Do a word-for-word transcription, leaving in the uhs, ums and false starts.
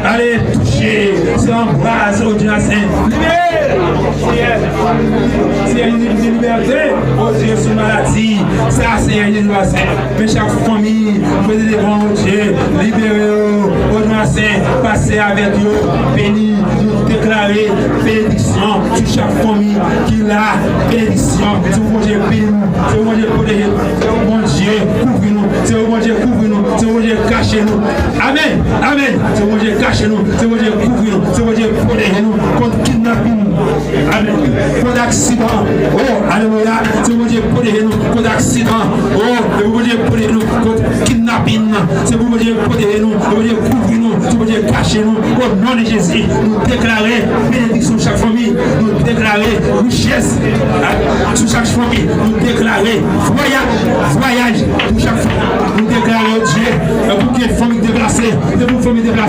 Ale touche, se anbraz, o Dye a sen. Libere! Seyè, Seyè Jezi, libète, o Dye, sou maladi. Sa, Seyè Jezi a sen. Men chak fanmi, mete devan, o Dye, libere yo, o Dye a sen. Pase avèk yo, beni, nou deklare benediksyon sou chak fanmi ki la, benediksyon. Se pou Bondye beni nou, se pou Bondye pwoteje nou, se pou Bondye kouvri nou, se pou Bondye kouvri nou, se pou Bondye kache nou. Amèn, amèn. Se pou Bondye kache nou, se pou Bondye kouvri nou, se pou Bondye pwoteje nou kont kidnapin. Amèn. Kont aksidan. Oh, alelouya. Se pou Bondye pwoteje nou kont aksidan. Oh, se pou Bondye pwoteje nou kont kidnapin. Se pou Bondye pwoteje nou, se pou Bondye kouvri nou, se pou Bondye kache nou. O non de Jezi, nou deklare benediksyon chak fanmi, nou deklare richès, ah, sou chak fanmi, nou deklare vwayaj, vwayaj pou chak fanmi. Nou deklare, o Dye, pou gen fanmi deplase, se pou fanmi deplase.